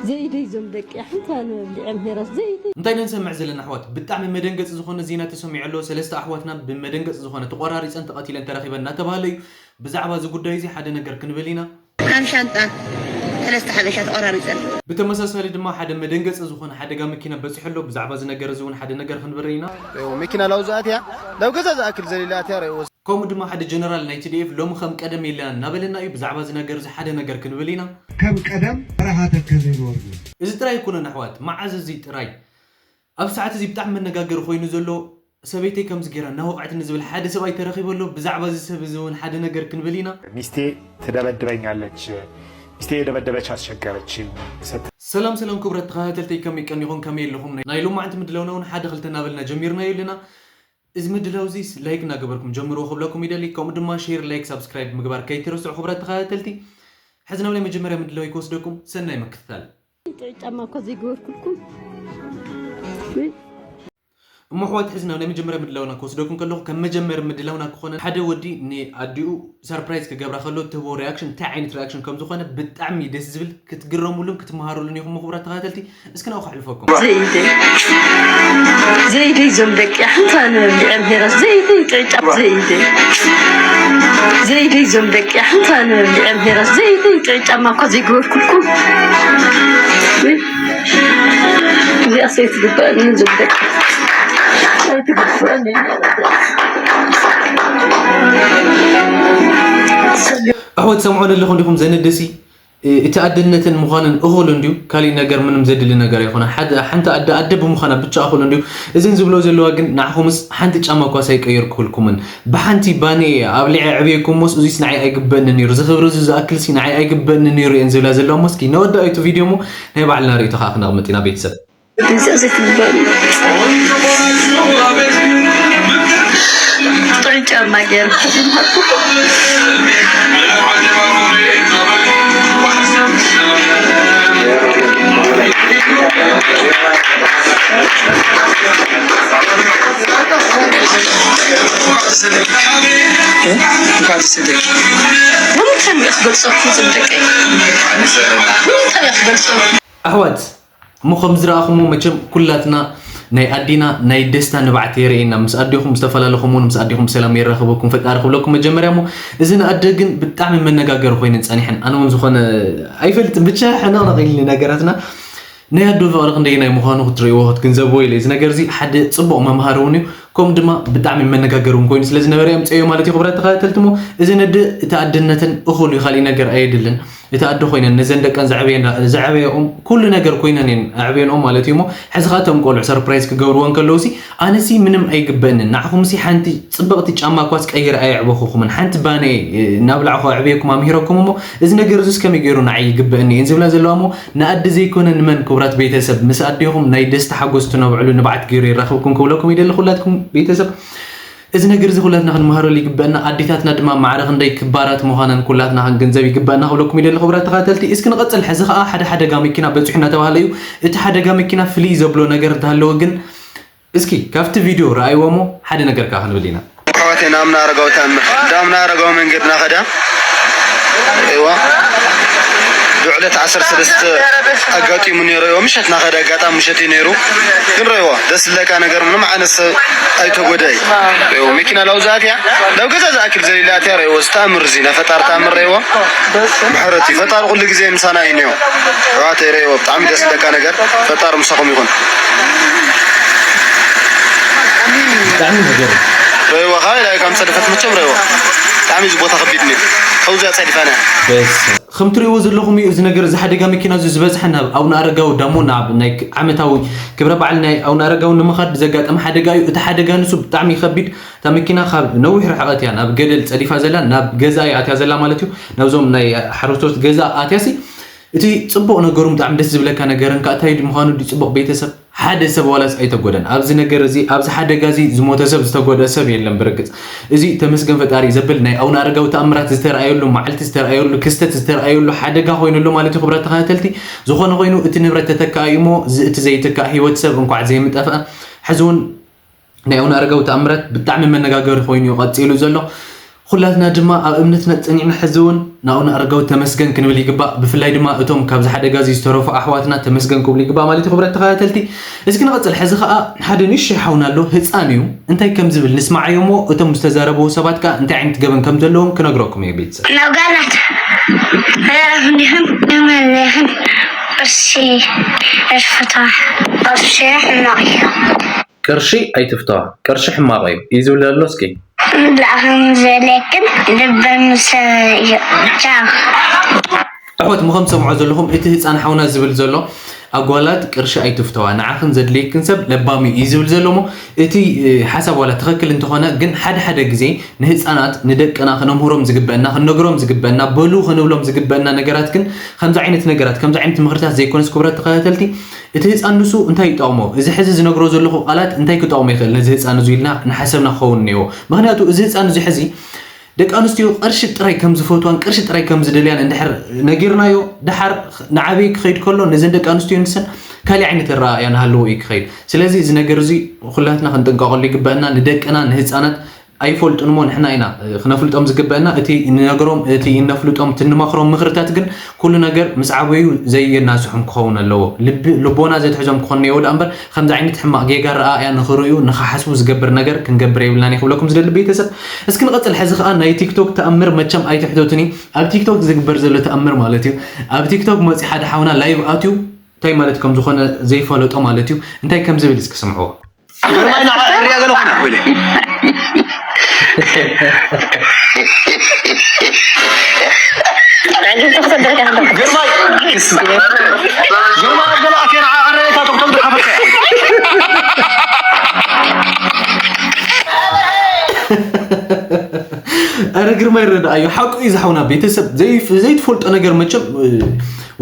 ዘይደይ ዞም ደቂ ሓንታ ንብልዐም ሄራስ ዘይደይ እንታይ ኢና ንሰምዕ ዘለና ኣሕዋት? ብጣዕሚ መደንገፂ ዝኾነ ዜና ተሰሚዑ ኣሎ። ሰለስተ ኣሕዋትና ብመደንገፂ ዝኾነ ተቆራሪፀን ተቐቲለን ተረኺበን እናተባሃለ እዩ። ብዛዕባ እዚ ጉዳይ እዚ ሓደ ነገር ክንብል ኢና። ከም ሻንጣን ሰለስተ ሓበሻ ተቆራሪፀን። ብተመሳሳሊ ድማ ሓደ መደንገፂ ዝኾነ ሓደጋ መኪና በፂሑ ኣሎ። ብዛዕባ እዚ ነገር እዚ እውን ሓደ ነገር ክንብል ኢና። መኪና ላው ዝኣትያ ናብ ገዛ ዝኣክል ዘሊላ ኣትያ ረእዎ። ከምኡ ድማ ሓደ ጀነራል ናይ ቲ ዲ ኤፍ ሎሚ ከም ቀደም የለና እናበለና እዩ። ብዛዕባ እዚ ነገር እዚ ሓደ ነገር ክንብል ኢና። ከም ቀደም በረኻ ተከዘ ይነበርና። እዚ ጥራይ ኣይኮነን ኣሕዋት፣ መዓዝ እዚ ጥራይ ኣብ ሰዓት እዚ ብጣዕሚ መነጋገሪ ኮይኑ ዘሎ ሰበይተይ ከምዚ ገይራ እናወቕዐትኒ ዝብል ሓደ ሰብኣይ ተረኺቡ ኣሎ። ብዛዕባ እዚ ሰብ እዚ እውን ሓደ ነገር ክንብል ኢና። ሚስቴ ትደበድበኛለች፣ ሚስቴ የደበደበች አስቸገረችኝ። ሰላም ሰላም ክቡራት ተኸታተልተይ፣ ከመይ ቀኒኹም? ከመይ ኣለኹም? ናይ ሎማዕንቲ ምድለውና እውን ሓደ ክልተ እናበልና ጀሚርናዮ ኣለና። እዚ ምድላው እዚ ላይክ እናገበርኩም ጀምርዎ ክብለኩም ይደሊ። ከምኡ ድማ ሼር፣ ላይክ፣ ሳብስክራይብ ምግባር ከይትረስዑ ክቡራት ተኸታተልቲ። ሕዚ ናብ ናይ መጀመርያ ምድላው ክወስደኩም፣ ሰናይ ምክትታል። ጥዑይ ጫማ እኮ ዘይገበርኩልኩም እሞ ኣሕዋት፣ ሕዚ ናብ ናይ መጀመርያ ምድላውና ክወስደኩም ከለኹ፣ ከም መጀመሪ ምድላውና ክኾነ ሓደ ወዲ ንኣዲኡ ሰርፕራይዝ ክገብራ ከሎ ትህቦ ሪያክሽን እንታይ ዓይነት ሪያክሽን ከም ዝኾነ ብጣዕሚ ደስ ዝብል፣ ክትግረሙሉን ክትመሃሩሉን ኢኹም ክቡራት ተኸታተልቲ። እስኪ ናብኡ ከሕልፈኩም። ዘይደይ ዘይደይ ዞም ደቂ ሓንታ ንብልዐም ሄራስ ዘይደይ ጥዑይ ጫማ ዘይደይ ዘይደይ ዞም ደቂ ሓንታ ንብልዐም ሄራስ ዘይደይ ጥዑይ ጫማ እኮ ዘይገበርኩልኩም እዚኣ ሰይትግበአኒ ዞም ደቂ ኣይትግበአኒ ኣሕዋት ሰምዖ ዘለኹም ዲኹም ዘነደሲ እቲ ኣደነትን ምዃንን እኹል እንድዩ። ካሊእ ነገር ምንም ዘድሊ ነገር ኣይኮነ። ሓደ ሓንቲ ኣደ ኣደ ብምዃና ብቻ እኹል እንድዩ። እዝን ዝብሎ ዘለዋ ግን ንዓኹምስ ሓንቲ ጫማ እኳ ሳይቀየርኩልኩምን ብሓንቲ ባኒ ኣብሊዐ ዕብየኩሞስ እዙይስ ንዓይ ኣይግበእኒ ነይሩ። እዚ ክብሪ እዚ ዝኣክልሲ ንዓይ ኣይግበእኒ ነይሩ እየን ዝብላ ዘለዋ። እሞ እስኪ ነወዳእቱ ቪድዮ እሞ ናይ ባዕልና ርእይቶ ከዓ ክነቕምጥ ኢና ቤተሰብ። እዚኣ ዘይትግበሩ ጥዑይ ጫማ ገይርኩም ኣሕዋት እሞ ከም ዝረኣኹሞ መቸም ኩላትና ናይ ኣዴና ናይ ደስታ ንባዕቲ የርእየና። ምስ ኣዴኹም ዝተፈላለኹም እውን ምስ ኣዴኹም ብሰላም የራኽበኩም ፈጣሪ ክብለኩም መጀመርያ። እሞ እዚ ንኣደ ግን ብጣዕሚ መነጋገሪ ኮይነን ጸኒሐን። ኣነ እውን ዝኾነ ኣይፈልጥን ብቻ ሕንቕንቕ ኢልኒ ነገራትና። ናይ ኣዶ ፍቕሪ ክንደየናይ ምዃኑ ክትርእይዎ ክትግንዘብዎ ኢለ። እዚ ነገር እዚ ሓደ ጽቡቕ መምሃሪ እውን እዩ። ከምኡ ድማ ብጣዕሚ መነጋገሪ እውን ኮይኑ ስለ ዝነበረ እዮም ጸዮ ማለት እዩ። ክቡራት ተኸታተልቲ እሞ እዚ ነደ እቲ ኣደነተን እኹል እዩ፣ ካሊእ ነገር ኣየድልን። እቲ ኣደ ኮይነን ነዘን ደቀን ዘዕበየኦም ኩሉ ነገር ኮይነን እየን ኣዕብየንኦም ማለት እዩ። እሞ ሕዚ ከዓ እቶም ቆልዑ ሰርፕራይዝ ክገብርዎ እንከለውሲ ኣነሲ ምንም ኣይግበእንን፣ ንዓኹምሲ ሓንቲ ፅብቕቲ ጫማ ኳስ ቀይረ ኣየዕበኹኹምን፣ ሓንቲ ባነ እናብላዕኹ ኣዕብየኩም ኣምሂረኩም። እሞ እዚ ነገር እዚስ ከመይ ገይሩ ንዓይ ይግበእኒ እየን ዝብላ ዘለዋ። እሞ ንኣደ ዘይኮነ ንመን ክቡራት ቤተሰብ ምስ ኣዴኹም ናይ ደስታ ሓጎስ ትነብዕሉ ንብዓት ገይሩ የራኽብኩም ክብለኩም ይደሊ። ኩላትኩም ቤተሰብ እዚ ነገር እዚ ኩላትና ክንመሃረሉ ይግበአና። ኣዴታትና ድማ ማዕረ ክንደይ ክባራት ምዃነን ኩላትና ክንግንዘብ ይግበአና ክብለኩም ይደሊ ክቡራት ተኸታተልቲ። እስኪ ንቐጽል። ሕዚ ኸዓ ሓደ ሓደጋ መኪና በፂሑ እናተባህለ እዩ። እቲ ሓደጋ መኪና ፍልይ ዘብሎ ነገር እንተሃለወ ግን እስኪ ካብቲ ቪድዮ ረኣይዎ እሞ ሓደ ነገር ከዓ ክንብል ኢና። ኣሕዋተይ ናብ ናረጋዊ ተኣምር፣ ናብ ናረጋዊ መንገድና ኸዳ። እዋ ብዕለት ዓሰርተ ሰለስተ ኣጋጢሙ ነይሩ። እዋ ምሸት ናኸደ ኣጋጣሚ ምሸት እዩ ነይሩ። ግን ረእይዋ ደስ ዝለካ ነገር ምንም ዓይነት ሰብ ኣይተጎደይ። ረእይዎ መኪና ላው ዝኣትያ ናብ ገዛ ዝኣክል ዘሊላ ኣትያ ረእይዎ። ዝተኣምር እዚ ናይ ፈጣሪ ተኣምር ረእይዎ። ምሕረት እዩ። ፈጣሪ ኩሉ ግዜ ምሳና እዩ ነዮ። ኣሕዋተይ ረእይዎ ብጣዕሚ ደስ ዝለካ ነገር ፈጣሪ ምሳኹም ይኹን። ብጣዕሚ ዝገርም። ረእይዎ ካበይ ላይ ከም ፀደፈት መቸም ረእይዎ። ብጣዕሚ እዚ ቦታ ከቢድ ነዩ። ከብዚኣ ፀዲፋና። በስ ከም ትርእይዎ ዘለኹም እዩ። እዚ ነገር እዚ ሓደጋ መኪና እዚ ዝበዝሐ ናብ ኣቡነ ኣረጋዊ ዳሞ ናብ ናይ ዓመታዊ ክብረ በዓል ናይ ኣቡነ ኣረጋዊ ንምኻድ ዘጋጠመ ሓደጋ እዩ። እቲ ሓደጋ ንሱ ብጣዕሚ ከቢድ። እታ መኪና ካብ ነዊሕ ርሕቐት እያ ናብ ገደል ፀዲፋ ዘላ፣ ናብ ገዛ እያ ኣትያ ዘላ ማለት እዩ። ናብዞም ናይ ሓረስቶት ገዛ ኣትያሲ እቲ ፅቡቕ ነገሩ ብጣዕሚ ደስ ዝብለካ ነገር እንካ እንታይ ምዃኑ ድዩ ፅቡቕ ቤተሰብ ሓደ ሰብ ዋላስ ኣይተጎደን። ኣብዚ ነገር እዚ ኣብዚ ሓደጋ እዚ ዝሞተ ሰብ ዝተጎድአ ሰብ የለን። ብርግፅ እዚ ተመስገን ፈጣሪ ዘብል ናይ ኣቡነ ኣረጋዊ ተኣምራት ዝተረኣየሉ መዓልቲ ዝተረኣየሉ ክስተት ዝተረኣየሉ ሓደጋ ኮይኑሉ ማለት እዩ። ክቡራት ተኸታተልቲ ዝኾነ ኮይኑ እቲ ንብረት ተተካኣ እዩ እሞ እዚ እቲ ዘይትካእ ህይወት ሰብ እንኳዕ ዘይምጠፍአ። ሕዚ እውን ናይ ኣቡነ ኣረጋዊ ተኣምራት ብጣዕሚ መነጋገሪ ኮይኑ እዩ ቀፂሉ ዘሎ። ኩላትና ድማ ኣብ እምነትና ጸኒዕና ሕዚ እውን ንኣቡነ ኣረጋዊ ተመስገን ክንብል ይግባእ። ብፍላይ ድማ እቶም ካብዚ ሓደጋ እዚ ዝተረፉ ኣሕዋትና ተመስገን ክብሉ ይግባእ ማለት እዩ። ክቡራት ተኸታተልቲ፣ እስኪ ንቐጽል። ሕዚ ኸኣ ሓደ ንእሽቶ ሓውና ኣሎ፣ ህጻን እዩ። እንታይ ከም ዝብል ንስማዓዮ እሞ እቶም ዝተዛረብዎ ሰባት ከኣ እንታይ ዓይነት ገበን ከም ዘለዎም ክነግረኩም እየ ቤተሰብ። ናብ ጋላት እንዲኹም ንመለኽን ቅርሺ እሽፍታ ቅርሺ ሕማቕ እዩ። ቅርሺ ኣይትፍተዋ፣ ቅርሺ ሕማቕ እዩ እዩ ዝብል ዘሎ። እስኪ ንዓኽን ዘድልየክን ልበም ሰብ እዩ። ቻው። ኣሕዋት፣ ምኸም ትሰምዖ ዘለኹም እቲ ህፃን ሓውና ዝብል ዘሎ ኣጓላት ቅርሺ ኣይትፍተዋ፣ ንዓኽን ዘድልየክን ሰብ ለባም እዩ እዩ ዝብል ዘሎ። እሞ እቲ እ፣ ሓሳብ ዋላ ትኽክል እንተኾነ ግን ሓደ ሓደ ግዜ ንህፃናት ንደቅና ክነምህሮም ዝግበአና፣ ክንነግሮም ዝግበአና፣ በሉ ክንብሎም ዝግበአና ነገራት ግን ከምዚ ዓይነት ነገራት፣ ከምዚ ዓይነት ምኽርታት ዘይኮነስ ክቡራት ተኸታተልቲ፣ እቲ ህፃን ንሱ እንታይ ይጠቕሞ? እዚ ሕዚ ዝነግሮ ዘለኹ ቃላት እንታይ ክጠቕሞ ይኽእል ነዚ ህፃን እዚ ኢልና ንሓሰብና ክኸውን እኒኦ። ምኽንያቱ እዚ ህፃን እዚ ሕዚ ደቂ ኣንስትዮ ቅርሺ ጥራይ ከም ዝፈትዋን ቅርሺ ጥራይ ከም ዝደልያን እንድሕር ነጊርናዮ፣ ደሓር ንዓበይ ክኸይድ ከሎ ነዘን ደቂ ኣንስትዮ ንሰን ካልእ ዓይነት ኣረኣእያ ንሃለዎ እዩ ክኸይድ። ስለዚ እዚ ነገር እዚ ኩላትና ክንጥንቀቐሉ ይግበአና። ንደቅና ንህፃናት ኣይፈልጡን እሞ ንሕና ኢና ክነፍልጦም ዝግበአና። እቲ እንነግሮም፣ እቲ እነፍልጦም፣ እቲ እንመኽሮም ምኽርታት ግን ኩሉ ነገር ምስ ዓበዩ ዘየናስሖም ክኸውን ኣለዎ። ልቢ-፣ ልቦና ዘትሕዞም ክኾኑ እኒአዎ ደኣ እምበር ከምዚ ዓይነት ሕማቕ ጌጋ ኣረኣእያ ንኽርእዩ ንኽሓስቡ ዝገብር ነገር ክንገብር የብልናን እየ ክብለኩም ዝደሊ ቤተሰብ። እስኪ ንቐጽል። ሕዚ ኸኣ ናይ ቲክቶክ ተኣምር መቸም ኣይትሕተቱኒ። ኣብ ቲክቶክ ዝግበር ዘሎ ተኣምር ማለት እዩ። ኣብ ቲክቶክ መፂ ሓደ ሓውና ላይቭ ኣትዩ እንታይ ማለት ከም ዝኾነ ዘይፈለጦ ማለት እዩ። እንታይ ከም ዝብል እስኪ ስምዕዎ። ግርማይ ንዓ እሪኣ ዘለኹ ኢና፣ ወይለ። ግርማይ፣ ግርማይ ኣገለ ኣትየ ንዓ ኣረእታ ቶክቶክ ድሓፈካ እያ። ኣረ ግርማይ ረዳእዮ፣ ሓቁ እዩ ዝሓውና። ቤተሰብ ዘይፍ-፣ ዘይትፈልጦ ነገር መቸም፣ እ፣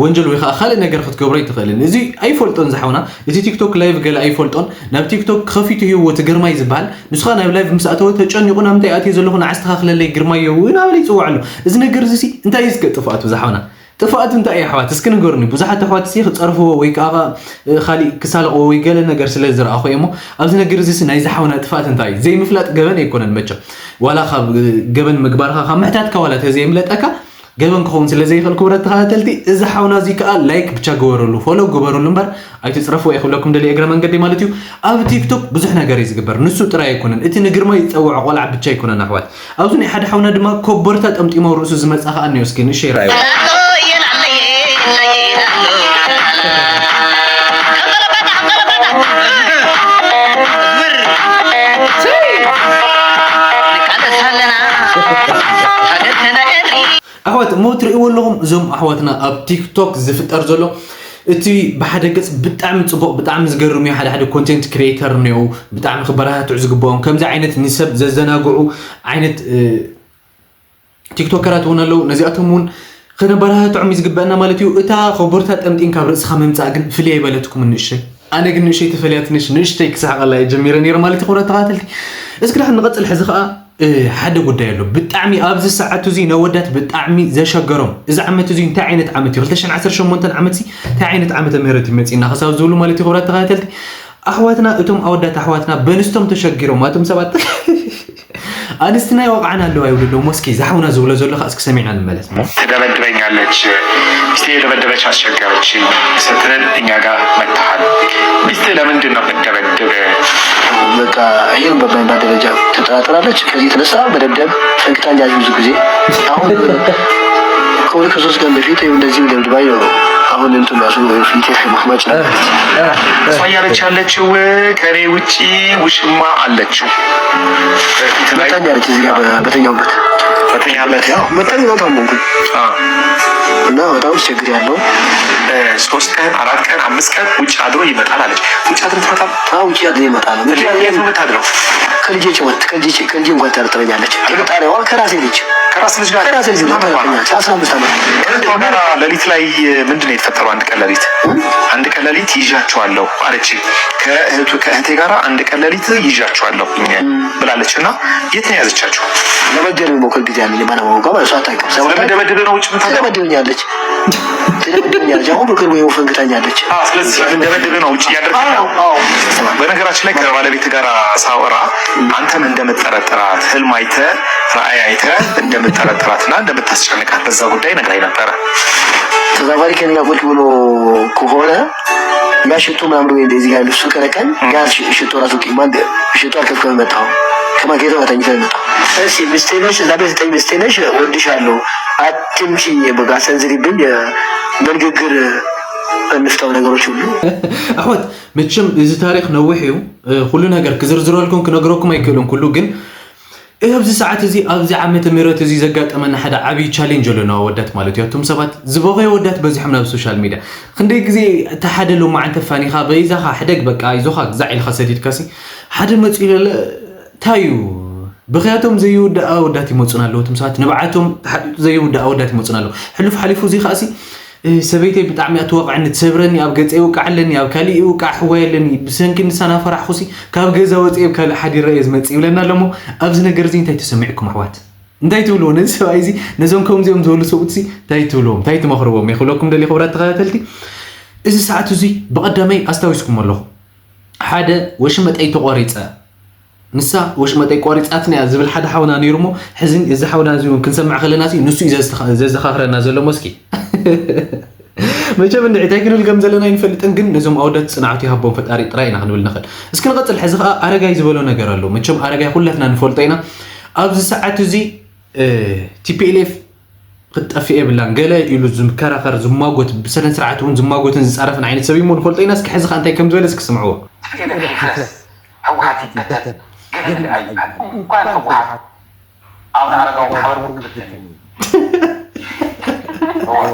ወንጀል ወይ ከዓ ካልእ ነገር ክትገብሮ ኣይትኽእልን። እዚ ኣይፈልጦን ዝሓውና፣ እቲ ቲክቶክ ላይቭ ገለ ኣይፈልጦን። ናብ ቲክቶክ ከፊቱ ሂብዎ እቲ ግርማይ ዝበሃል። ንሱ ኸኣ ናብ ላይቭ ምስ ኣተወ ተጨኒቑ፣ "ናብ ምንታይ ኣትየ ዘለኹ ንዓ ኣስተኻኽለለይ ግርማዮ" እውን ኣበለ ይጽውዕ ኣሎ። እዚ ነገር እዚ ሲ እንታይ እዩ እስከ ጥፍኣቱ ዝሓውና? ጥፍኣቱ እንታይ እዩ ኣሕዋት? እስኪ ንገሩኒ። ብዙሓት ኣሕዋት ሲ ክጸርፍዎ ወይ ከዓ፣ እ፣ ካሊእ ክሳለቕዎ ወይ ገለ ነገር ስለ ዝረኣኹ እየ እሞ፣ ኣብዚ ነገር እዚ ሲ ናይ ዝሓውና ጥፍኣት እንታይ እዩ? ዘይምፍላጥ ገበን ኣይኮነን መቸም። ዋላ ካብ፣ እ፣ ገበን ምግባርካ ካብ ምሕታትካ ዋላ ተዘየምለጠካ፣ ገበን ክኸውን ስለ ዘይኽእል ክቡራት ተኸታተልቲ፣ እዚ ሓውና እዚ ከዓ ላይክ ብቻ ግበሩሉ፣ ፎሎው ግበሩሉ እምበር ኣይትጽረፍዎ እየ ክብለኩም ደልየ እግረ መንገዲ ማለት እዩ። ኣብ ቲክቶክ ብዙሕ ነገር እዩ ዝግበር፣ ንሱ ጥራይ ኣይኮነን፣ እቲ ንግርማይ ዝጸውዖ ቆልዓ ብቻ ኣይኮነን ኣሕዋት። ኣብዚ ናይ ሓደ ሓውና ድማ ኮቦርታ ጠምጢሞ ርእሱ ዝመጽኣ ከዓ እኒኦ፣ እስኪ ንእሽተይ ረኣይዎ። ኣሕዋት እሞ ትርእይዎ ኣለኹም እዞም ኣሕዋትና ኣብ ቲክቶክ ዝፍጠር ዘሎ እቲ ብሓደ ገጽ ብጣዕሚ ጽቡቕ ብጣዕሚ ዝገርም እዩ። ሓደ ሓደ ኮንቴንት ክሪኤተር እኒኦ ብጣዕሚ ክበረታትዑ ዝግብኦም ከምዚ ዓይነት ንሰብ ዘዘናግዑ ዓይነት እ፣ ቲክቶከራት እውን ኣለዉ። ነዚኣቶም እውን ከነበረታትዖም እዩ ዝግበአና ማለት እዩ። እታ ኮቦርታ ጠምጢም ካብ ርእስኻ ምምጻእ ግን ፍልይ ኣይበለትኩም ንእሽተይ። ኣነ ግን ንእሽተይ ተፈልያትንሽ ንእሽተይ ክስሕቐላ እየ ጀሚረ ነይረ ማለት እዩ። ክቡራት ተኸታተልቲ እስኪ ደሓን ንቐጽል። ሕዚ ኸኣ እ፣ ሓደ ጉዳይ ኣሎ ብጣዕሚ ኣብዚ ሰዓት እዚ ነወዳት ብጣዕሚ ዘሸገሮም። እዚ ዓመት እዚ እንታይ ዓይነት ዓመት እዩ? ክልተ ሽሕን ዓሰርተ ሸሞንተን ዓመት ሲ እንታይ ዓይነት ዓመተ ምህረት እዩ መጺእና ክሳብ ዝብሉ ማለት እዩ። ክቡራት ተኸታተልቲ ኣሕዋትና እቶም ኣወዳት ኣሕዋትና በንስቶም ተሸጊሮም ኣቶም ሰባት ኣንስትና ይወቕዓና ኣለዋ ይብሉ ኣለዉ። ሞስኪ ዝሓውና ዝብሎ ዘሎ ከዓ እስኪ ሰሚዕና ንመለስ። ትደበድበኛለች፣ ሚስቴ የደበደበች አስቸገረች ስትል እኛ ጋር መጥተሃል። ሚስት ለምንድን ነው የምትደበድብ? በቃ ይህን በማይባል ደረጃ ትጠራጠራለች። ከዚህ የተነሳ መደብደብ ፈንክታኛለች ብዙ ጊዜ። አሁን ከሁለት ከሶስት ቀን በፊት ይኸው እንደዚህ ደብድባኝ ነው። አሁን እንትን ራሱ ፊቴ ማክማጭ እሷ እያለች ያለችው ከኔ ውጪ ውሽማ አለችው። በፊት ላይ መታኛለች እዚህ ጋር በ-፣ በተኛሁበት። በተኛበት? ያው መታኝ ነው ታመምኩኝ። አዎ። እና በጣም አስቸግር ያለው እ፣ ሶስት ቀን፣ አራት ቀን፣ አምስት ቀን ውጭ አድሮ ይመጣል አለች። ውጭ አድሮ ትመጣል? አዎ፣ ውጭ አድሮ ይመጣል። የት ነው የምታድረው? ከልጆቼ ወጥ-፣ ከልጆቼ፣ ከልጄ እንኳን ትጠረጥረኛለች። ጥርጣሬዋ ከራሴ ልጅ። ከራስ ልጅ ጋር? ከራሴ ልጅ ጋር ትጠረጥረኛለች። አስራ አምስት ዓመት። እህቷ ጋር ሌሊት ላይ ምንድን ነው የተፈጠረው? አንድ ቀን ሌሊት፣ አንድ ቀን ሌሊት ይዣቸዋለሁ አለች። ከእህቱ-፣ ከእህቴ ጋር አንድ ቀን ሌሊት ይዣቸዋለሁ ብላለች። እና የት ነው የያዘቻቸው? ለመግደል የሚሞክር ጊዜ አለ። ባለማወቋ ማለት እሷ አታውቅም። ስለመደበደብ ነው ውጭ የምታድረው? ስለመደበኛ አለች። ትደበድበኛለች። አሁን በቅርቡ የሆነ ፈንክታኛለች። አዎ፣ ስለዚህ እንደበደበ ነው ውጭ እያደረግሽ ያለው። አዎ፣ አዎ። በነገራችን ላይ ከባለቤት ጋር ሳወራ አንተም እንደምጠረጥራት፣ ህልም አይተ፣ ራእይ አይተ እንደምጠረጥራትና እንደምታስጨንቃት በዛ ጉዳይ ነግራኝ ነበረ። ተዛማሪ ከኔ ጋር ቁጭ ብሎ ከሆነ ያ ሽቶ ምናምን ወይ እንደዚህ ጋር ልብሱ ከነካኝ ያ ሽ-፣ ሽቶ ራሱ ቂማ እንደ ሽቶ አልከፍከፍም መጣሁ። ከማን ከየት ተኝተህ መጣሁ። እሺ፣ ሚስቴ ነሽ፣ እዛ ቤት ዘጠኝ ሚስቴ ነሽ፣ እወድሻለሁ፣ አትምጪኝ፣ በቃ ሰንዝሪብኝ፣ በንግግር እንፍታው ነገሮች ሁሉ። ኣሕዋት፣ መቸም እዚ ታሪኽ ነዊሕ እዩ። እ፣ ኩሉ ነገር ክዝርዝረልኩም ክነግረኩም ኣይክእልን ኩሉ፣ ግን ኣብዚ ሰዓት እዚ፣ ኣብዚ ዓመተ ምህረት እዚ ዘጋጠመና ሓደ ዓብዪ ቻሌንጅ ኣሎ፣ ንኣወዳት ማለት እዩ። ኣቱም ሰባት ዝበኸዩ ኣወዳት በዚሖም ናብ ሶሻል ሚድያ። ክንደይ ግዜ እታ ሓደ ሎማዓንቲ ፋኒኻ በይዛኻ ሕደግ፣ በቃ፣ ይዞኻ ግዛዕ ኢልካ ሰዲድካሲ፣ ሓደ መፂኡ ኢለ፣ እንታይ እዩ? ብኽያቶም ዘይውዳእ ኣወዳት ይመፁና ኣለዉ። እቶም ሰባት ንብዓቶም ተሓጢጡ ዘይውዳእ ኣወዳት ይመፁና ኣለዉ። ሕሉፍ ሓሊፉ እዚ ከኣሲ፣ እ፣ ሰበይተይ ብጣዕሚ እያ ትወቕዐኒ፣ ትሰብረኒ፣ ኣብ ገፀ ይውቃዕ ኣለኒ፣ ኣብ ካሊእ ይውቃዕ ሕዋይ ኣለኒ፣ ብሰንኪ ንሳ ናፈራሕኹሲ ካብ ገዛ ወፂኤ ኣብ ካልእ ሓዲረ እየ ዝመፅእ ይብለና ኣሎ። እሞ ኣብዚ ነገር እዚ እንታይ ተሰሚዕኩም ኣሕዋት? እንታይ ትብልዎ? ነዚ ሰብኣይ እዚ፣ ነዞም ከምዚኦም ዝበሉ ሰብኡትሲ እንታይ ትብልዎም? እንታይ ትመኽርዎም? ይኽብለኩም ደልየ ክቡራት ተኸታተልቲ። እዚ ሰዓት እዚ ብቐዳመይ ኣስታዊስኩም ኣለኹ። ሓደ ወሽመጠይ ተቖሪፀ፣ ንሳ ወሽመጠይ ቆሪፃትኒ እያ ዝብል ሓደ ሓውና ነይሩ። እሞ ሕዚ እዚ ሓውና እዚ እውን ክንሰምዕ ከለና ሲ ንሱ እዩ ዘዝተኻ-፣ ዘዘኻኽረና ዘሎ። ሞስኪ መቸም እንድዒ እንታይ ክንብል ከም ዘለና ኣይንፈልጥን፣ ግን ነዞም ኣወዳት ፅንዓቱ ይሃቦም ፈጣሪ ጥራይ ኢና ክንብል ንኽእል። እስኪ ንቐፅል። ሕዚ ከዓ ኣረጋይ ዝበሎ ነገር ኣሎ። መቸም ኣረጋይ ኩላትና ንፈልጦ ኢና። ኣብዚ ሰዓት እዚ እ፣ ቲ ፒ ኤል ኤፍ ክትጠፍእ የብላን ገለ ኢሉ ዝከራኸር፣ ዝማጎት፣ ብስነ ስርዓት እውን ዝማጎትን ዝፃረፍን ዓይነት ሰብ እዩ እሞ ንፈልጦ ኢና። እስኪ ሕዚ ከዓ እንታይ ከም ዝበለ እስኪ ስምዕዎ። ህወሓት ይበተን፣ ገለ ኣይበሃል። እንኳን ህወሓት፣ ኣቡነ ኣረጋዊ ማሕበር እውን ክብተን እዩ።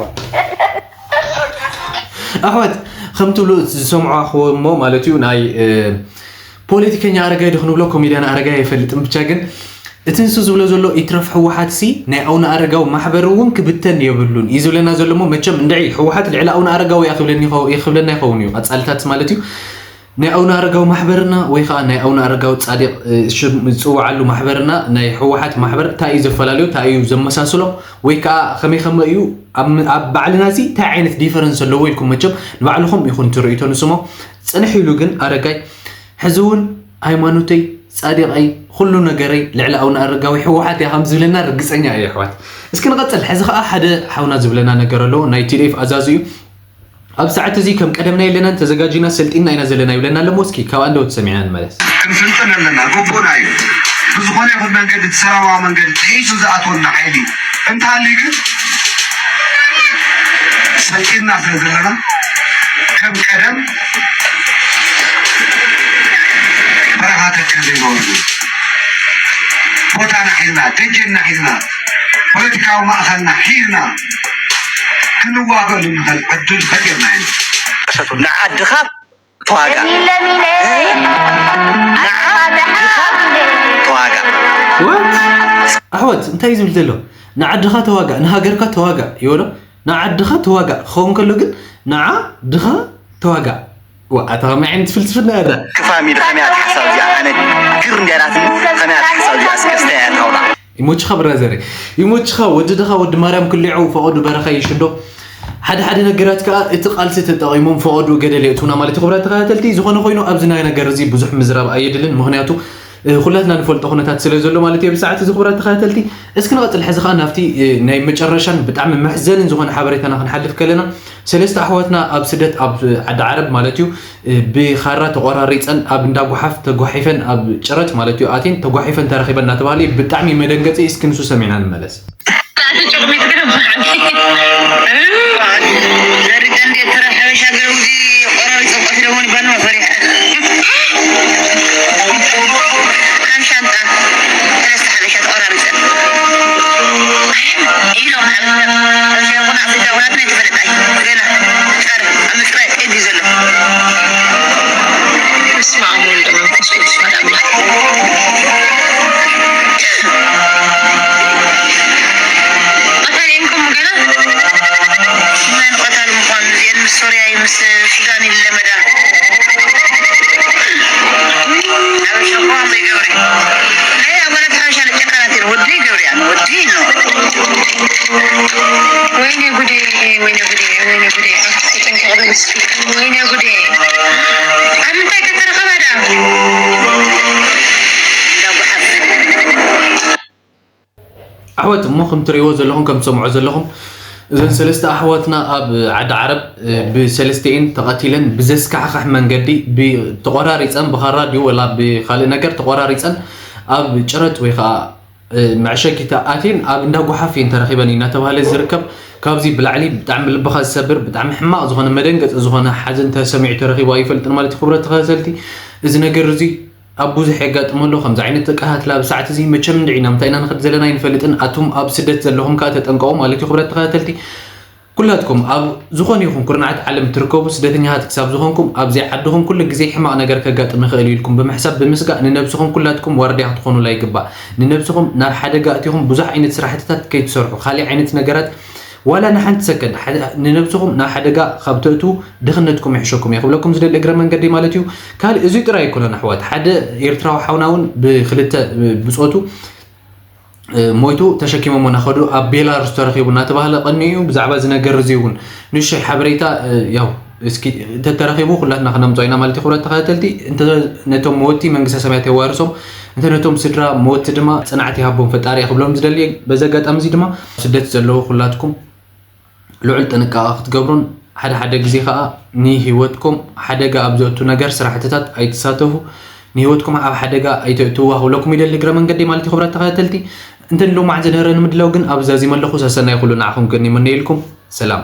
ኣሕዋት፣ ከም ትብሉ ዝሰምዑ ኣኽዎ እሞ ማለት እዩ፣ ናይ፣ እ፣ ፖለቲከኛ ኣረጋይ ዶ ክንብሎ ኮሜድያን ኣረጋይ ኣይፈልጥን። ብቻ ግን እቲ ንሱ ዝብሎ ዘሎ ይትረፍ ህወሓት ሲ ናይ ኣቡነ ኣረጋዊ ማሕበር እውን ክብተን የብሉን እዩ ዝብለና ዘሎ። እሞ መቸም እንድዒ ህወሓት ልዕሊ ኣቡነ ኣረጋዊ እያ ክብለኒ ይኸው-፣ ክብለና ይኸውን እዩ፣ ቀፃልታት ማለት እዩ። ናይ ኣቡነ ኣረጋዊ ማሕበርና ወይ ከዓ ናይ ኣቡነ ኣረጋዊ ፃዲቕ፣ እ፣ ሽም ዝፅውዓሉ ማሕበርና ናይ ህወሓት ማሕበር እንታይ እዩ ዘፈላለዮ፣ እንታይ እዩ ዘመሳስሎ፣ ወይ ከዓ ከመይ ከመይ እዩ ኣብ፣ ኣብ ባዕልና ሲ እንታይ ዓይነት ዲፈረንስ ኣለዎ ኢልኩም መቸም ንባዕልኹም ይኹን ትርእይቶ ንስሞ። ፅንሕ ኢሉ ግን ኣረጋይ ሕዚ እውን ሃይማኖተይ፣ ፃዲቐይ፣ ኩሉ ነገረይ ልዕሊ ኣቡነ ኣረጋዊ ህወሓት እያ ከም ዝብለና ርግፀኛ እየ ኣሕዋት። እስኪ ንቐፅል። ሕዚ ከዓ ሓደ ሓውና ዝብለና ነገር ኣለዎ፣ ናይ ቲ ዲ ኤፍ ኣዛዚ እዩ። ኣብ ሰዓት እዚ ከም ቀደምና የለናን፣ ተዘጋጂና ሰልጢንና ኢና ዘለና ይብለና ኣሎ። እስኪ ካብ ኣንደበቱ ሰሚዕና ንመለስ። ክንስልጥን ኣለና፣ ግቡእና እዩ። ብዝኾነ ይኹን መንገዲ፣ እቲ ሰላማዊ መንገዲ ጥሒሱ ዝኣትወና ሓይሊ እንተሃልዩ ግን ሰልጢንና ስለ ዘለና ከም ቀደም በረኻ ተከል ዘይበሉ ቦታና ሒዝና፣ ደጀንና ሒዝና፣ ፖለቲካዊ ማእኸልና ሒዝና ክንዋገሉ ንኽእል ዕድል ፈጢርና ኢና። ንዓድኻ ተዋጋእ። ለሚን ለሚን ንዓድኻ ተዋጋእ። What? ኣሕዋት እንታይ እዩ ዝብል ዘሎ? ንዓድኻ ተዋጋእ፣ ንሃገርካ ተዋጋእ ይበሎ። ንዓድኻ ተዋጋእ ክኸውን ከሎ ግን ንዓድኻ ተዋጋእ። ዋ፣ ኣታ ከመይ ዓይነት ፍልስፍና እያ እዛ? ክፋሚሊ ከመይ ኣትሓሳብ እዚኣ? ኣነ ግር እንድያ ኢላትኒ፣ ከመይ ኣትሓሳብ እዚኣ? እስከ እስተ እያ ተውራ። ይሞችኻ ብራዘር፣ ይሞችኻ ወዲ ድኻ፣ ወዲ ማርያም ክሊዖ፣ ፈቐዱ በረኻ ይሽዶ። ሓደ ሓደ ነገራት ከኣ እቲ ቃልሲ ተጠቒሞም ፈቐዱ ገደል የእትውና ማለት እዩ። ክቡራት ተኸታተልቲ፣ ዝኾነ ኮይኑ ኣብዚ ናይ ነገር እዚ ብዙሕ ምዝራብ ኣየድልን፣ ምኽንያቱ፣ እ፣ ኩላትና ንፈልጦ ኩነታት ስለ ዘሎ ማለት እዩ። ብሰዓት እዚ ክቡራት ተኸታተልቲ፣ እስኪ ንቐጽል። ሕዚ ከኣ ናብቲ፣ እ፣ ናይ መጨረሻን ብጣዕሚ መሕዘንን ዝኾነ ሓበሬታና ክንሓልፍ ከለና፣ ሰለስተ ኣሕዋትና ኣብ ስደት፣ ኣብ ዓዲ ዓረብ ማለት እዩ፣ እ፣ ብኻራ ተቖራሪጸን ኣብ እንዳ ጓሓፍ ተጓሒፈን፣ ኣብ ጭረት ማለት እዩ፣ ኣትየን ተጓሒፈን ተረኺበን እናተባህለ እዩ። ብጣዕሚ መደንገጺ። እስኪ ንሱ ሰሚዕና ንመለስ። ኣቲ ጭቕሚት ግን ብሓቂ ዘርገ እንዴት ተራ ሓበሻ ገረውዚ ቆራሪጾ ቀቲሎምኒ ባኖ ፈሪሐ። ሓንቲ ሻንጣ ሰለስተ ሓበሻ ተቆራሪጸን። ኢሎም ሓበሻ፣ ሓበሻ ይኹን ኣፍሪቃ ይኹን ኣትነ ተፈለጣይ። ገና ጸር-፣ ኣብ ምጽራይ ቀይዲ ዘሎ። በስመ አብ ወወልድ ወመንፈስ ቅዱስ አሐዱ አምላክ። ቀታሊ እንኩም ገና መን ቀታሊ ምዃኑ እዚአን ምስ ሶርያ እዩ ምስ ሱዳን ይለመዳ። ሓበሻ እኮ ኣምሪ ገብሪ። ናይ ኣባላት ሓበሻ ንጨካናት እየን። ወዲ ገብሪ ኣነ ወዲ ነው። ወይኔ ጉዴ፣ ወይኔ ጉዴ፣ ወይኔ ጉዴ። ኣፍ ተጨንቀቕ በል እስኪ። ወይኔ ጉዴ። ኣብ ምንታይ ከተረኸባ ደኣ? እንዳጓሓፍ። ኣሕዋት፣ እሞ ከም ትርእይዎ ዘለኹም፣ ከም ትሰምዑ ዘለኹም፣ እዘን ሰለስተ ኣሕዋትና ኣብ ዓዲ ዓረብ፣ እ፣ ብሰለስቲኤን ተቐቲለን ብዘስካሕክሕ መንገዲ፣ ብ-፣ ተቖራሪፀን፣ ብኻራ ድዩ ወላ ብኻልእ ነገር ተቖራሪፀን ኣብ ጭረት ወይ ከዓ፣ እ፣ መዕሸጊ ተኣትየን ኣብ እንዳ ጓሓፍ እየን ተረኺበን እዩ እናተባህለ ዝርከብ። ካብዚ ብላዕሊ ብጣዕሚ ልብኻ ዝሰብር፣ ብጣዕሚ ሕማቕ ዝኾነ፣ መደንገፂ ዝኾነ ሓዘን ተሰሚዑ ተረኺቡ ኣይፈልጥን ማለት እዩ። ክቡራት ተኸታተልቲ፣ እዚ ነገር እዚ ኣብ ብዙሕ የጋጥም ኣሎ። ከምዚ ዓይነት ተቃታትላ ኣብ ሰዓት እዚ መቸም እንድዒ ናብ እንታይ ኢና ንኸድ ዘለና ኣይንፈልጥን። ኣቱም ኣብ ስደት ዘለኹም ከኣ ተጠንቀቑ ማለት እዩ። ክቡራት ተኸታተልቲ፣ ኩላትኩም ኣብ ዝኾነ ይኹን ኩርናዓት ዓለም ትርከቡ ስደተኛታት ክሳብ ዝኾንኩም፣ ኣብዚ ዓድኹም ኩሉ ግዜ ሕማቕ ነገር ከጋጥም ይኽእል እዩ ኢልኩም ብምሕሳብ ብምስጋእ፣ ንነብስኹም ኩላትኩም ዋርድያ ክትኾኑላ ይግባእ። ንነብስኹም ናብ ሓደጋ ኣእቲኹም ብዙሕ ዓይነት ስራሕትታት ከይትሰርሑ፣ ካልእ ዓይነት ነገራት ዋላ ንሓንቲ ሰከንድ ሓደ-፣ ንነብስኹም ናብ ሓደጋ ካብ ተእትዉ ድኽነትኩም ይሕሸኩም እየ ክብለኩም ዝደሊ እግረ መንገዲ ማለት እዩ። ካልእ እዚ ጥራይ ኣይኮነን ኣሕዋት፣ ሓደ ኤርትራዊ ሓውና እውን ብክልተ ብጾቱ፣ እ፣ ሞይቱ ተሸኪሞሞ እናኸዱ ኣብ ቤላሩስ ተረኺቡ እናተባህለ ቀኒኡ እዩ። ብዛዕባ እዚ ነገር እዚ እውን ንእሽተይ ሓበሬታ፣ እ፣ ያው እስኪ እንተተረኺቡ ኩላትና ክነምጾ ኢና ማለት እዩ። ክቡራት ተኸታተልቲ፣ እንተ ነቶም መወቲ መንግስተ ሰማያት የዋርሶም፣ እንተ ነቶም ስድራ መወቲ ድማ ጽንዓት ይሃቦም ፈጣሪ እየ ክብሎም ዝደሊ እየ። በዚ ኣጋጣሚ እዚ ድማ ስደት ዘለዉ ኩላትኩም ልዑል ጥንቃቐ ክትገብሩን ሓደ ሓደ ግዜ ኸኣ ንህይወትኩም ሓደጋ ኣብ ዘእቱ ነገር ስራሕትታት ኣይትሳተፉ፣ ንህይወትኩም ኣብ ሓደጋ ኣይተእትውዋ ክብለኩም ይደሊ እግረ መንገዲ ማለት እዩ። ክቡራት ተኸታተልቲ፣ እንተ ንሎማዕ ዝነበረ ንምድላው ግን ኣብ ዛዚመ ኣለኹ። ሰሰናይ ኩሉ ንዓኹም ግን ይምነየልኩም። ሰላም።